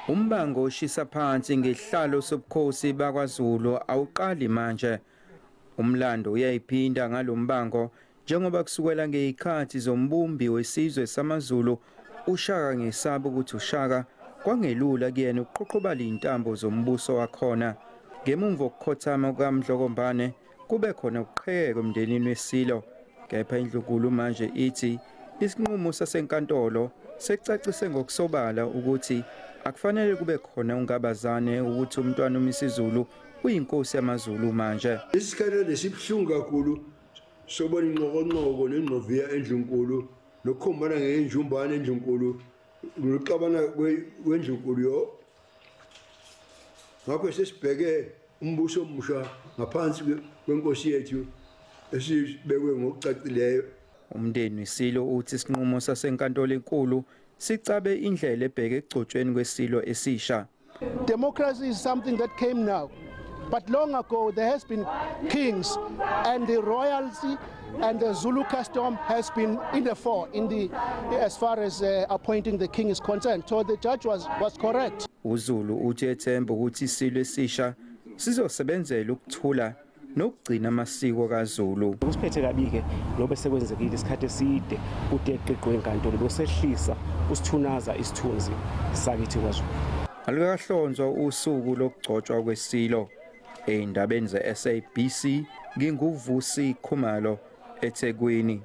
Umbango oshisa phansi ngesihlalo sobukhosi bakwaZulu awuqali manje. Umlando uyayiphinda ngalombango njengoba kusukela ngezikhathi zombumbi wesizwe samaZulu uShaka ngesaba ukuthi uShaka kwangelula kuyena ukuqhoqhobala intambo zombuso wakhona. Ngemuva kokukhothama kukaMdlokombane kube khona ukuqhekeka emndenini wesilo, kepha indlunkulu manje ithi isinqumo sasenkantolo secacise ngokusobala ukuthi akufanele kube khona ungabazane ukuthi umntwana uMisizulu uyinkosi yamaZulu manje. Isikhathi lesibuhlungu kakhulu sobona inqokonqoko nengqoviya endlunkulu nokukhombana ngenjumbane endlunkulu nokuxabana kwendlunkulu yo. Ngakho sesibheke umbuso omusha ngaphansi kwenkosi yethu esibekwe ngokucacileyo. Umndeni wesilo uthi isinqumo sasenkantolo enkulu sicabe indlela ebheke ekugcotshweni kwesilo esisha. Democracy is something that came now, but long ago there has been kings and the royalty and the Zulu custom has been in the fore in the as far as appointing the king is concerned. So the judge was correct. uZulu uthi ethemba ukuthi isilo esisha sizosebenzela ukuthula nokugcina amasiko kaZulu. Kusiphethe kabi-ke ngoba sekwenzekile isikhathi eside kudeqiqwe enkantolo bosehlisa usithunaza isithunzi sakithi kwaZulu. Alukahlonzwa usuku lokugcotshwa kwesilo. Ey'ndabeni ze-SABC nginguVusi Khumalo eThekwini.